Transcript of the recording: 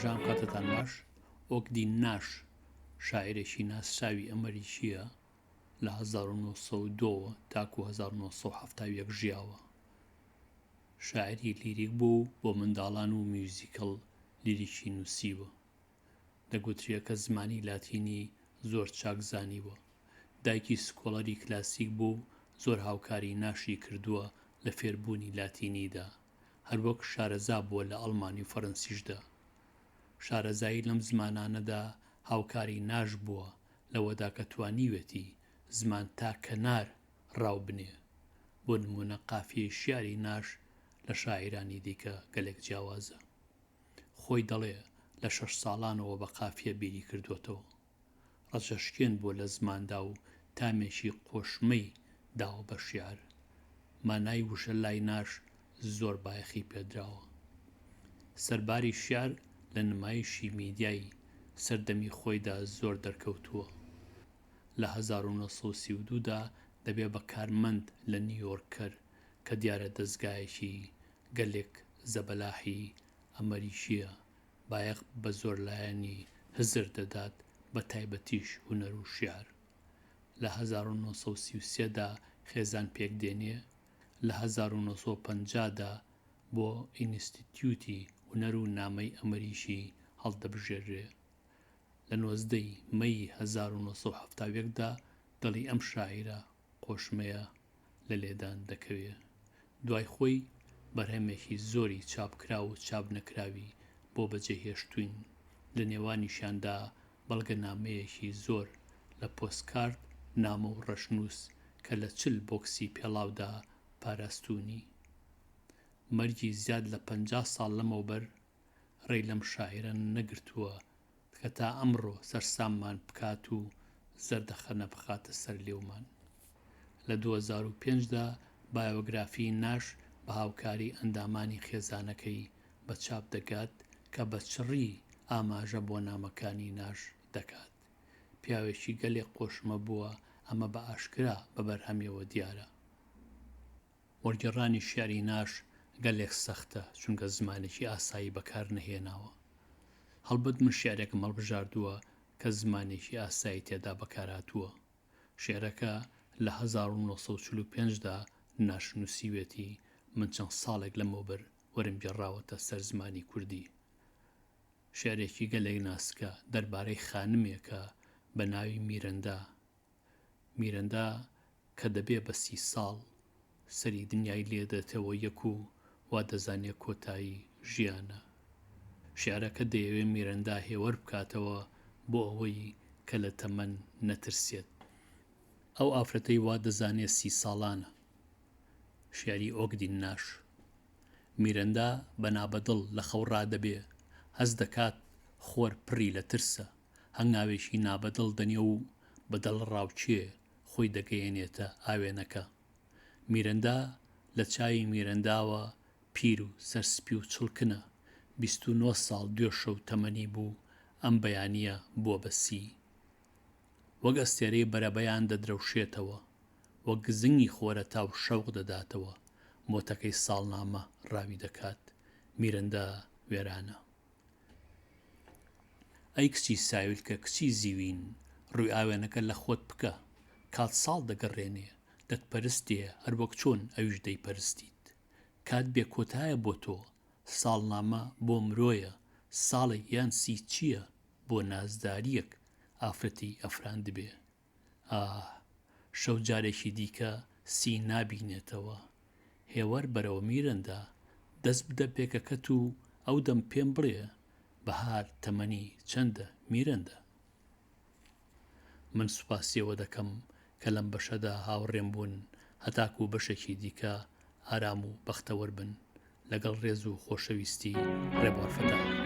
هێژا ئەم کاتەتان باش. ئۆگدین ناش شاعیرێکی ناسراوی ئەمەریکییە، لە 1902 وە تاکوو 1971 ژیاوە. شاعیری لیریک بووە و بۆ منداڵان و میوزیکڵ لیریکی نووسیوە. دەگوترێ کە زمانی لاتینی زۆر چاک زانیوە. دایکی سکۆڵەری کلاسیک بووە و زۆر هاوکاری ناشی کردووە لە فێربوونی لاتینیدا. هەروەک شارەزا بووە لە ئەڵمانی و فەرەنسیشدا. شارەزایی لەم زمانانەدا هاوکاری ناش بووە لەوەدا کە توانیوێتی زمان تا کەنار ڕاو بنێ. بۆ نموونە قافیەی شیعری ناش لە شاعیرانی دیکە گەلێک جیاوازە. خۆی دەڵێ لە شەش ساڵانەوە بە قافیە بیری کردووەتەوە. ڕەچەشکێن بووە لە زماندا و تامێکی قۆشمەی داوە بە شیعر. مانای وشە لای ناش زۆر بایەخی پێدراوە. سەرباری شیعر لە نمایشی میدیای سەردەمی خۆیدا زۆر دەرکەوتووە. لە 1932 دا دەبێ بە کارمەند لە نیویۆرکەر کە دیارە دەزگایەکی گەلێک زەبەلاحی ئەمەریکییە بایەخ بە زۆرلایەنی هزر دەدات بە تایبەتیش هونەر و شیعر. لە 1933 دا خێزان پێک دێنێ، لە 1950 دا بۆ ئینستیتیوتی هونەر و نامەی ئەمەریکی هەڵدەبژێررێ. لە 19 ی مەی 1971 دا دڵی ئەم شاعیرە قۆشمەیە لە لێدان دەکەوێ. دوای خۆی بەرهەمێکی زۆری چاپکراو و چاپنەکراوی بۆ بەجێ هێشتووین، لە نێوانیشیاندا بەڵگەنامەیەکی زۆر لە پۆستکارت، نامە و ڕەشنووس کە لە 40 بۆکسی پێڵاودا پاراستوونی. مەرگی زیاد لە 50 ساڵ لەمەوبەر ڕێی لەم شاعیرە نەگرتووە کە تا ئەمڕۆ سەرساممان بکات و زەردەخەنە بخاتە سەر لێومان. لە 2005 دا بایۆگرافیی ناش بە هاوکاری ئەندامانی خێزانەکەی بە چاپ دەگات کە بە چڕی ئاماژە بۆ نامەکانی ناش دەکات. پیاوێکی گەلێک قۆشمە بووە ئەمە بە ئاشکرا بە بەرهەمیەوە دیارە. وەرگێڕانی شیعری ناش گەلێک سەختە، چونکە زمانێکی ئاسایی بەکار نەهێناوە. هەڵبەت من شیعرێکم هەڵبژاردووە کە زمانێکی ئاسایی تێدا بەکارهاتووە. شیعرەکە لە 1945 دا ناش نووسیوێتی، من چەند ساڵێک لەمەوبەر وەرمگێڕاوەتە سەر زمانی کوردی. شیعرێکی گەلێک ناسکە دەربارەی خانمێکە بە ناوی میرەندا. میرەندا کە دەبێ بە سی ساڵ، سەری دنیای لێ دێتەوە یەک و وا دەزانێ کۆتایی ژیانە. شیعرەکە دەیەوێ میرەندا هێوەر بکاتەوە بۆ ئەوەی کە لە تەمەن نەترسێت. ئەو ئافرەتەی وا دەزانێ سی ساڵانە. شیعری ئۆگدین ناش. میرەندا بە نابەدڵ لە خەو ڕادەبێ، هەست دەکات خۆر پڕی لە ترسە. هەنگاوێکی نابەدڵ دەنێ و بە دڵەڕاوکێ خۆی دەگەیەنێتە ئاوێنەکە. میرەندا لە چاوی میرەنداوە پیر و سەرسپی و چڵکنە، 29 ساڵ دوێ شەو تەمەنی بوو، ئەم بەیانییە بووە بە سی. وەک ئەستێرەی بەرەبەیان دەدرەوشێتەوە، وەک گزنگی خۆرەتاو شەوق دەداتەوە، مۆتەکەی ساڵنامە ڕاوی دەکات. میرەندا وێرانە. ئەی کچی ساویلکە کچی زیوین ڕووی ئاوێنەکە لە خۆت بکە کات ساڵ دەگەڕێنێ دەتپەرستێ هەروەک چۆن ئەویش دەیپەرستیت کات بێ کۆتایە بۆ تۆ ساڵنامە بۆ مرۆیە ساڵێک یان سی چییە بۆ نازدارییەک ئافرەتی ئەفراندبێ ئاه شەو جارێکی دیکە سی نابینێتەوە. هێوەر بەرەوە میرەندا، دەست بدە پێکەکەت و ئەو دەم پێم بڵێ بەهار تەمەنی چەندە میرەندا؟ من سوپاسی ئەوە دەکەم کە لەم بەشەدا هاوڕێم بوون هەتاکوو بەشێکی دیکە ئارام و بەختەوەر بن. لەگەڵ ڕێز و خۆشەویستی ڕێبوار فەتاح.